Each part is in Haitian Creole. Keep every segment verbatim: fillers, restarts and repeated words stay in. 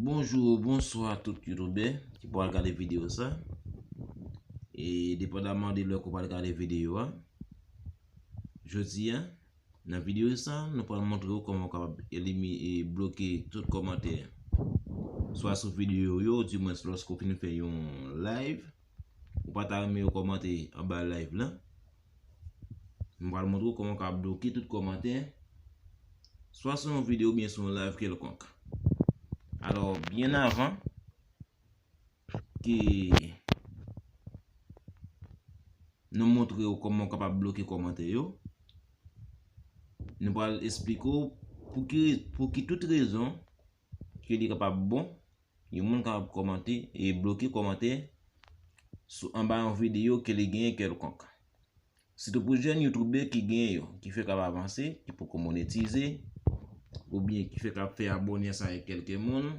Bonjou, bonswa tout youtubè ki pral gade videyo sa. E depandaman de lè ke w pral gade videyo a, jodi a, nan videyo sa, nou pral montre w kòman w kapab elimi-, e bloke tout kòmantè. Swa sou videyo yo, di mwens lòske w fin fè yon live, ou pa ta renmen yo kòmante anba live lan. M pral montre w kòman w ka bloke tout kòmantè, swa sou yon videyo oubyen sou yon live kèlkonk. Alò, byen avan ke nou montre w kòman w kapab bloke kòmantè yo, nou pral esplike w pou ki, pou ki tout rezon ke li kapab bon yon moun kapab kòmante e bloke kòmantè sou, anba yon videyo ke li genyen kèlkonk. Sitou pou jèn youtubè ki genyen yo, ki fèk ap avanse, ki poko monetize, oubyen ki fèk ap fè abòne ansanm avèk kèlke moun.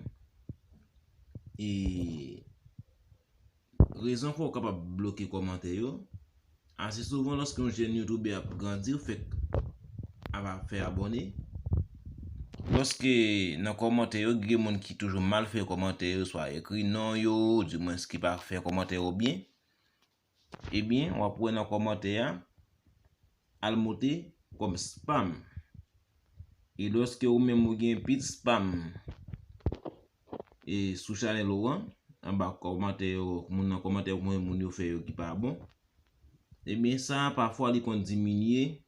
E rezon fè w kapab bloke kòmantè yo, ase souvan lòske yon jèn youtubè ap grandi, ou fèk ap, ap fè abòne. Lòske nan kòmantè yo, gen moun ki toujou mal fè kòmantè yo, swa ekri non yo, di mwens ki pa fè kòmantè yo byen, ebyen, w ap wè nan kòmantè a, al moute kòm spam. E lòske ou menm ou gen pil spam, e sou chanèl ou an, anba kòmantè yo, moun nan kòmantè yo, moun yo fè yo ki pa bon, ebyen, sa a pafwa li konn diminye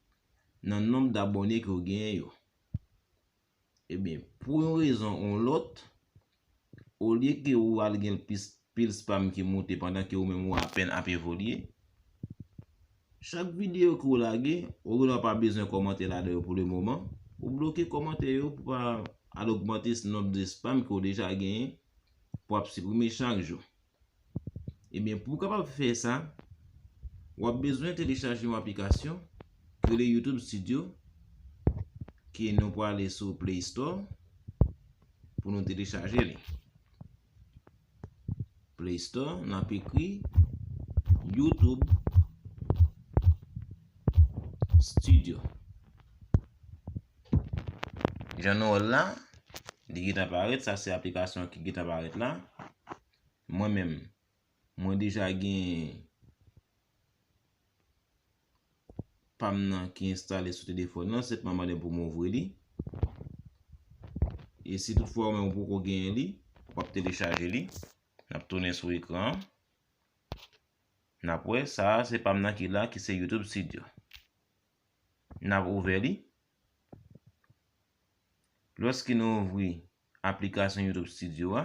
nan nonb dabòne ke w genyen yo. Ebyen, pou yon rezon ou lòt, olye ke ou al gen plis, pil spam ki moute pandan ke ou menm ou apèn ap evolye, chak videyo ke w lage, ou gen dwa pa bezwen kòmante ladan yo pou le moman, ou bloke kòmantè yo pou pa al ogmante nonb de spam ke w deja genyen pou ap siprime chak jou. Ebyen, pou w kapab fè sa, w ap bezwen telechaje yon aplikasyon ki rele YouTube Studio, ke nou prale sou Play Store pou nou telechaje li. Play Store, n ap ekri YouTube Studio. Jan nou wè l la, li gentan parèt, sa se aplikasyon ki gentan parèt la. Mwen menm, mwen deja gen pa m nan ki enstale sou telefòn nan, senpman mande m pou m ouvri li. E si toutfwa ou menm ou poko genyen li, w ap telechaje li. N ap tounen sou ekran an. N ap wè, sa a se pa m nan ki la, ki se YouTube Studio. N ap ouvè li. Lòske nou ouvri aplikasyon YouTube Studio a,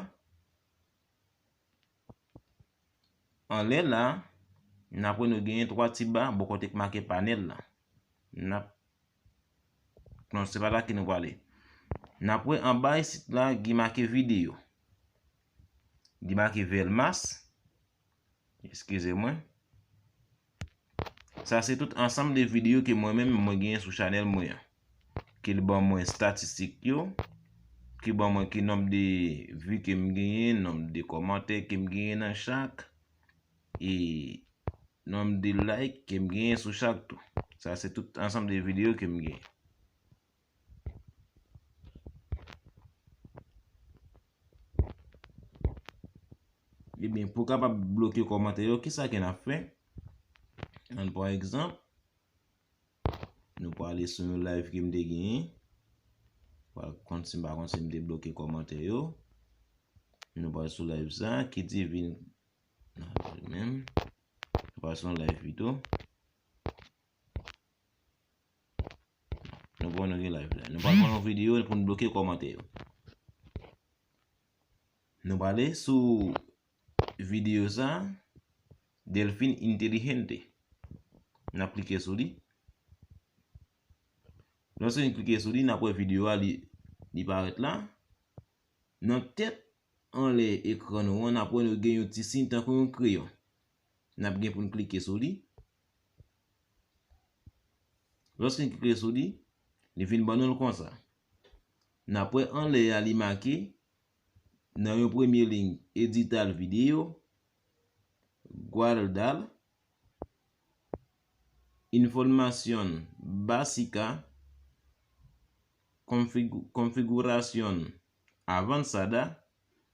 anlè la, n ap wè nou genyen twa ti ba bò kote k make panèl la. N ap, non, se pa la ke nou prale. N ap wè anba isit la, gen make videyo. Gen make Velmas. Eskize mwen. Sa se tout ansanm de videyo ke mwen menm mwen genyen sou chanèl mwen an. Ke l ban mwen estatistik yo, ke ban mwen ki nonb de vi ke m genyen, nonb de kòmantè ke m genyen nan chak, e nonb de like ke m genyen sou chak tou. Sa se tout ansanm de videyo ke m genyen. Ebyen, pou kapab bloke kòmantè yo, kisa ke n ap fè? Ann pran egzanp, nou prale sou yon live ke m te genyen. Pral konn si m pa konn si m te bloke kòmantè yo. Nou pral sou live sa, ki di vin, non, menm. Nou pral sou yon live pito. Nou pran nou gen live la. Nou pral pran yon videyo pou n bloke kòmantè yo. Nou prale sou videyo sa, Delfin Inteligente. N ap klike sou li. Lòske n klike sou li, n ap wè videyo a, li, li parèt la. Nan tèt anlè ekran nou an, n ap wè nou gen yon ti siy tankou yon kreyon. N ap gen pou n klike sou li. Lòske n klike sou li, li vin ban nou l konsa. N ap wè anlè a li make, nan yon premye liy, editar video, guardar, información básica, config-, configuración avanzada,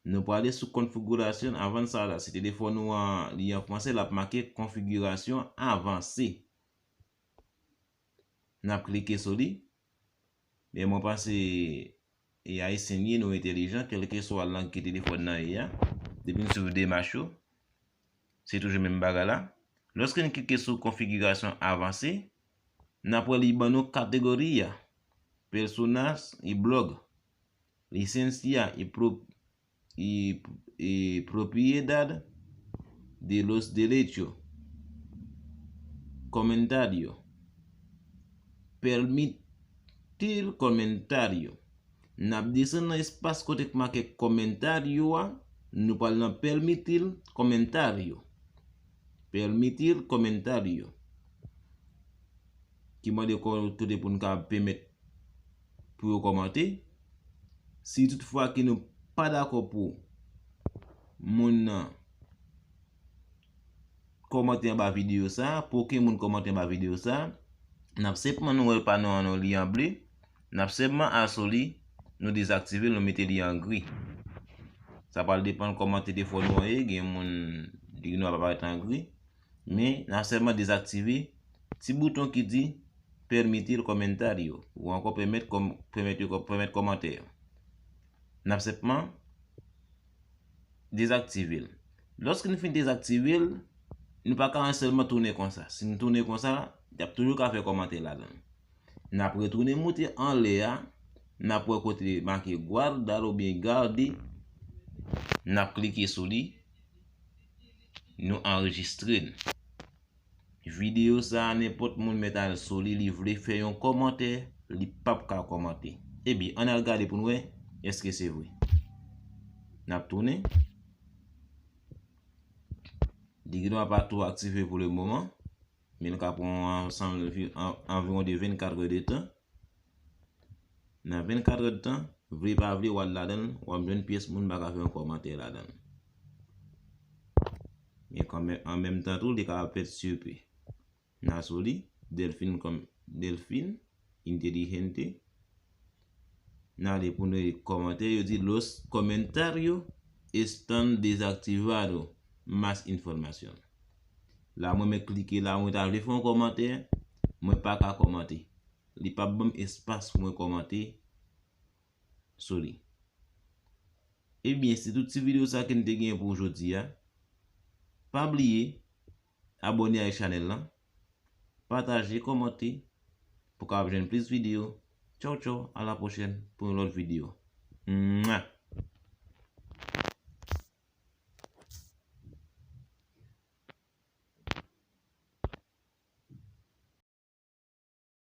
Nou prale sou konfigirasyon avansa la. Si telefòn ou an li an franse, l ap make konfigirasyon avanse. N ap klike sou li. Men mwen panse e Ayisyen n ye, nou entèlijan, kèlkeswa lang ke telefòn nan ye a. Depi n swiv demach yo, se toujou menm bagay la. Lòske n klike sou konfigirasyon avanse, n ap wè li ban nou kategori a, personas y blog, licencia y pro-, y, y propiedad de los derechos, comentario, permitir comentario. N ap desann nan espas kote k make comentario a, nou pral nan permitir comentario. Permitir comentario. Ki mande kote pou n ka pèmèt pou yo kòmante. Si toutfwa ke nou pa dakò pou moun nan kòmante anba videyo sa, pou okenn moun kòmante anba videyo sa, n ap senpman, nou wè panò an nou li an ble, n ap senpman al sou li, nou dezaktive l, nou mete li an gri. Sa pral depann kòman telefòn ou an ye, gen moun li nou ap parèt an gri, men n ap senpman dezaktive ti bouton ki di permitir comentario, ou ankò pèmèt kòm-, pèmèt yo kò-, pèmèt kòmantè yo. N ap senpman dezaktive l. Lòske n fin dezaktive l, nou pa ka sèlman tounen konsa. Si n tounen konsa, y ap toujou ka fè kòmantè ladan l. N ap retounen moute anlè a, n ap wè kote make guardar oubyen gade, n ap klike sou li, nou anrejistre l. Videyo sa a, nenpòt moun mèt al sou li, li vle fè yon kòmantè, li p ap ka kòmante. Ebyen, ann al gade pou n wè èske se vre. N ap tounen. Li gendwa pa tou aktive pou le moman, men l ka pran ansanm anvi-, an-, anviwon de vennkat è de tan. Nan vennkat è de tan, vle pa vle, w al ladan l, w ap jwenn pyès moun pa ka fè yon kòmantè ladan l. Men kanmenm, an menm tan tou, li ka fèt sipe. N a sou li, Delfin kòm, Delfin, Inteligente. N ale pou nou kòmantè, yo di los comentarios están desactivados, más información. La mwen mèt klike la, mwen ta vle fè yon kòmantè, mwen pa ka kòmante. Li p ap ban m espas pou mwen kòmante sou li. Ebyen, se tout ti videyo sa ke n te genyen pou jodi a. Pa bliye abòne ak chanèl lan, pataje, kòmante pou w kapab jwenn plis videyo. Tchaw, tchaw, a la pwochèn pou yon lòt videyo. Mwa!